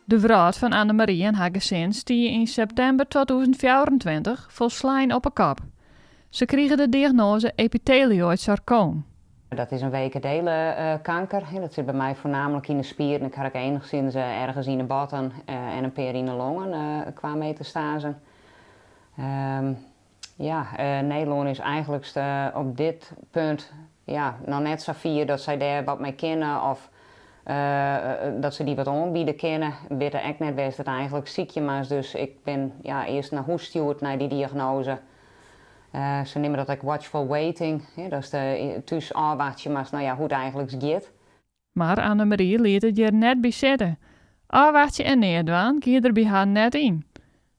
De wrâld fan Annemarie en har gesin stie yn septimber 2024 folslein op 'e kop. Se krige de diagnoaze epithelioid sarkoom. Dat is in weke kanker. Dat sit by my foarnaamlik yn de spieren. Ik ha ek enigszins ergens yn de botten en in pear yn de longen kwa metastasen. Ja, Nederlân is eigentlik op dit punt, ja, noch net sa fier dat sy dêr wat mei kinne of dat se dy wat oanbiede kinne. Witte ek net wêr'tst it eigentlik sykje moatst. Dus ik bin, ja, earst nei hûs stjoerd nei dy diagnoaze. Se neame dat ek watchful waiting, dat de thús ôfwachtsje moatst, no ja, hoe't it eigentlik giet. Mar Annemarie liet it hjir net by sitte. Ôfwachtsje en neat dwaan gie der by har net yn.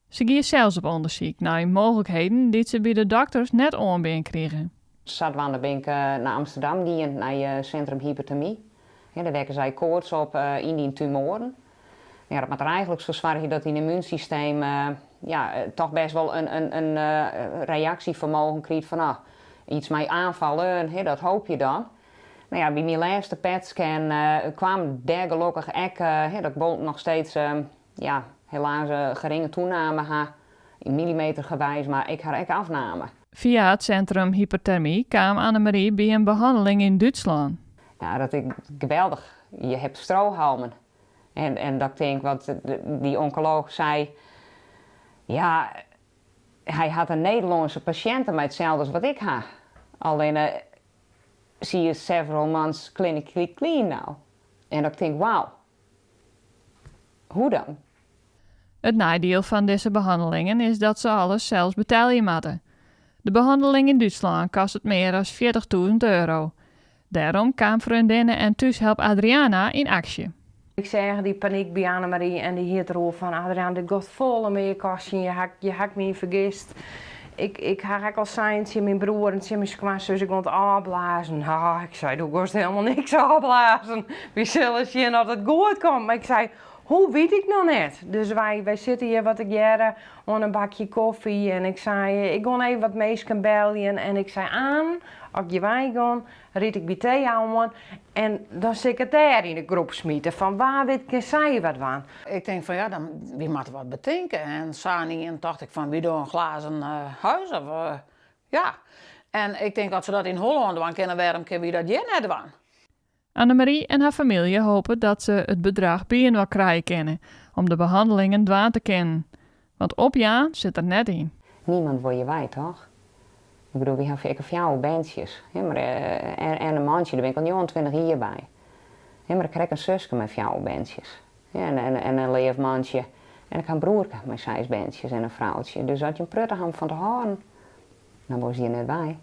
Se gie sels op ûndersyk nei mooglikheden dy't se by de dokters net oanbean krige. Sadwaande bin ik nei Amsterdam gien, nei Sintrum Hypertermy. Dêr wekke sy koarts op yn dyn tumoaren. Ja, dat moat der eigentlik foar soargje dat dyn ymmuunsysteem, ja, toch bêst wol in reaksjefermogen kriget fan ah, iets mei oanfallen, dat hoopje dan. No ja, by myn lêste PET-scan kaam dêr gelokkich ek dat ik wol noch steeds, ja, helaas geringe toename ha, yn millimetergewijs, mar ik ha ek afname. Fia it Sintrum Hypertermy kaam Annemarie by in behanneling yn Dútslân. Ja, dat is geweldich. Je hebt strohalmen. En dat ik tink, wat dy onkolooch sei, ja, hy hat in Nederlânske pasjinte mei itselde as wat ik ha. Allinnich, she is several months clinically clean now. En dat ik tink, wauw, hoe dan? It neidiel fan dizze behannelingen is dat se alles sels betelje moatte. De behanneling yn Dútslân kostet mear as €40.000. Dêrom kaam freondinne en thúshelp Adriana yn aksje. Ik seach dy panyk by Annemarie en dy hie it deroer fan: "Adriaan, dit giet folle mear kostjen, je ha my fergist. Ik ha ek al sein tsjin myn broer en tsjin myn skoansus, ik gean it ôfblazen." Ha, ik sei, do giest hielendal niks ôfblazen. Wy sille sjen oft it goed komt. Mar ik sei, hoe wit ik noch net. Dus wy sitte hjir wat tegearre oan in bakje kofje en ik sei, ik gean even wat minsken beljen. En ik sei, Aan, as ik hjir wei gean, ryd ik by Thea oan en dan sil ik it dêr yn de groep smite fan wa wit kin sy wat dwaan. Ik tink fan ja, dan, wy moatte wat betinke. En sa ien tocht ik fan, wy dogge in glazen huis of ja. En ik tink, as se dat yn Hollân dwaan kinne, wêrom kinne wy dat hjir net dwaan? Annemarie en har famylje hoopje dat se it bedrach byinoar krije kinne om de behannelingen dwaan te kinnen. Want opjaan sit der net yn. Niemand wol je wei, toch? Ik bedoel, wy hawwe ek fjouwer berntsjes. Hè, mar, en in mantsje, dêr bin ik al 29 jier by. Hè, mar ik ha ek in suske mei fjouwer berntsjes. Hè, en in leaf mantsje. En ik ha in broerke mei seis berntsjes en in froutsje. Dus as je in prutte hawwe fan te hâlden, dan wolst hjir net wei.